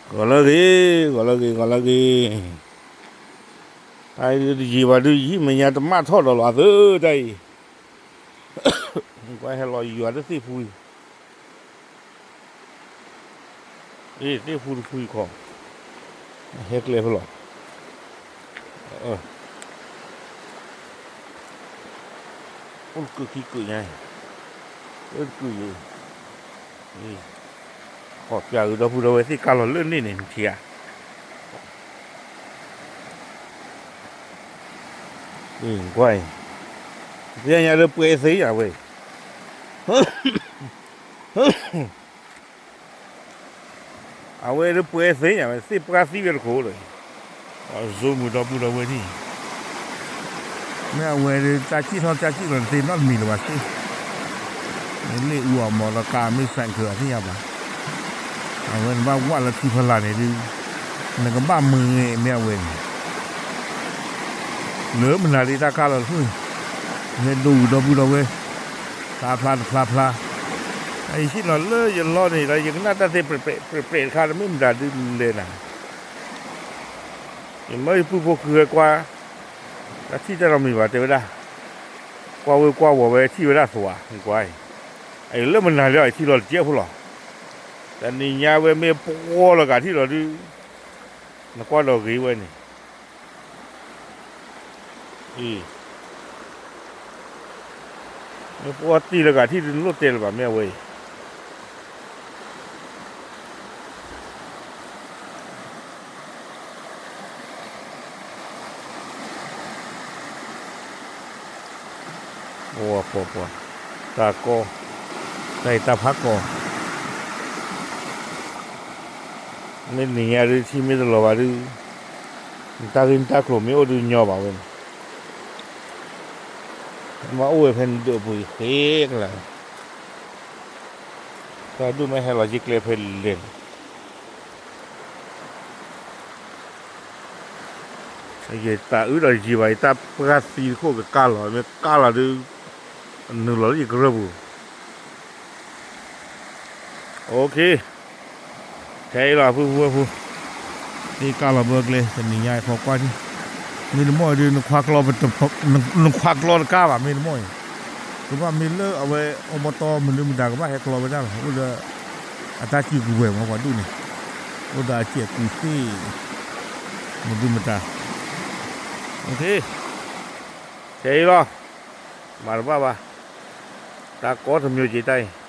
ဂီၤလၢအဂ့ၤ, ဂီၤလၢအဂ့ၤ, ဂီၤလၢအဂ့ၤ, တၢ်အံၤတယံာ်ဘၣ်ဒုး ယဟံၣ်မဲာ်ညါတမၣ်ထီၣ်ဒီးလီၤအသၢတၢ်အံၤ, ကွၢ်ဟဲလီၤယွၤတသ့ၣ်ဖူအံၤ, သ့ၣ်ဖူတဖူအံၤခီ, ဟဲကျဲဖဲလီၤ, အိၣ်တကုာ်ခံကုာ်ညါ, အိၣ်တကုာ်ယဲ ခီပၠးဂ့ၤ ဒီပုၢ်ဒီဝဲၢ်သ့ၣ်ကါလီၤလၢန့ၣ်န့ၣ် နထံၣ်ဧါ, ကွၢ်အံၤ, သ့ၣ်ညါလၢပှဲၤသ့ယၤဝဲ, အဝဲလၢပှဲၤသ့ယၤဝဲ သ့ၣ်ပှၢ်သံဝဲတခိၣ်ဒီး, အီၤ ယိမုၢ်ဒီပုၢ်ဒီဝဲၢ်ထံၣ်, မ့ၢ်အဝဲဒၣ် တၢ်စံၣ်ထီၣ်တၢ်စံၣ်လီၤတသ့နီတမံၤလၢၤဘၣ်စ့, နလ့ၣ်အူအီၤမ့ၢ်လီၤကါမ့ၢ်ဆဲးကၢၤအသ့ၣ်ညါဘၣ်, အဝဲနဘၣ်ဝၣ်လၢထံဖီလာ်န့ၣ်ဒုး, နကဘၣ်မုာ်ဂ့ၤမ့ၢ်အဝဲန့ၣ် လၢမနုၤဒ်တၢ်ကါလီၤတဖု, မ့ၢ်ဒိၣ်ဝံၤဒီပုၢ်ဒီဝဲၢ်, ဖျါဖျါတဖျါဖျါ, အယဟံၣ်လီၤလၢယလီၢ်န့ၣ်ဒီး ယကနၣ်တၢ်သ့ၣ်ပြဲးပြဲးတခါ တမ့ၢ်မတၤဒုးလဲၣ်နၤ, ယမၢယပုၢ်ဖိဃုဝဲကွၢ်, တၢ်ထံၣ်တၢ်နီတမံၤဘၣ်တဲဝဲဒၣ်, ကွၢ်ဝဲကွၢ်ဝီၤဝဲထံၣ်ဝဲဒၣ်သဝးကွၢ်, အလၢမနုၤလၢအထံၣ်လီၤတကဲဖိလီၤ, တနံၤညါဝဲမ့ၢ်ပှီၢ်လီၤကးထံၣ်လီၤဒုး, နကွၢ်ဒီးဂ့ၤဝဲန့ၣ် အံၤ, မ့ၢ်ပှီၢ်တံၢ်လၢကးထံၣ်ဒုး နလိၣ်တဲလၢၤဘၣ်မ့ၢ်အဝဲအံၤ, ပှၤပှၤပှၤ, တၢ်ကီ, တၢ်အံၤတၢ်ဖးကီ, မ့ၢ်နံၤညါဒုး ထံမ့ၢ်တလီၤဘၣ်ဒုး, နတၢ်ဂ့ၢ်နတၢ်ကျိၤမ့ၢ်အိၣ်ဒုးညီဘၣ်ဝဲန့ၣ်, မ့ၢ်အိၣ်ဝဲဖဲနဒၢးပူၤအံၤဃ့ကလၢာ်, တၢ်ဒုးမ့ၢ်ဟဲလီၤယ့ၢ်ကျဲဖဲလဲၣ်န့ၣ် ယတၢ်အုးဒီးယံာ်ဘၣ် ယတၢ်ပှၢ်သံတခိၣ်ကကါလီၤ မ့ၢ်ကါလီၤဒုး နုာ်လီၤလၢယကရၢၢ်ပူၤ, အိၣ်ခ့, ခဲအံၤလီၤ ပုၢ်ဖိဝဲၢ်ဖိ, သ့ၣ်ကါလီၤဘၢကျဲ တနံၤညါအံၤဖီကွၢ်ထံၣ်, မ့ၢ်တမီၢ်အံၤဒုး နခွါကျီတကါဘၣ် မ့ၢ်တမီၢ်အံၤ, ကဘၣ်မ့ၢ်လၢအဝဲ အိၣ်ဘီတီ မနုၤမတၤကဘၣ်ဟဲကျီဝဲဒၣ်လီၤ အိၣ်ဒီး အတၢ်စုကဝဲၤမ့ၢ်ပှၤဒူၣ်န့ၣ်, အိၣ်ဒီးအစဲးကူၣ်သ့ၣ် မနုၤမတၤ, အိၣ်ခ့, ခဲအံၤလီၤ, မၤတဘၣ်ဘၣ်, တၢ်ကီတမျိးက့ၤတၢ်အံၤ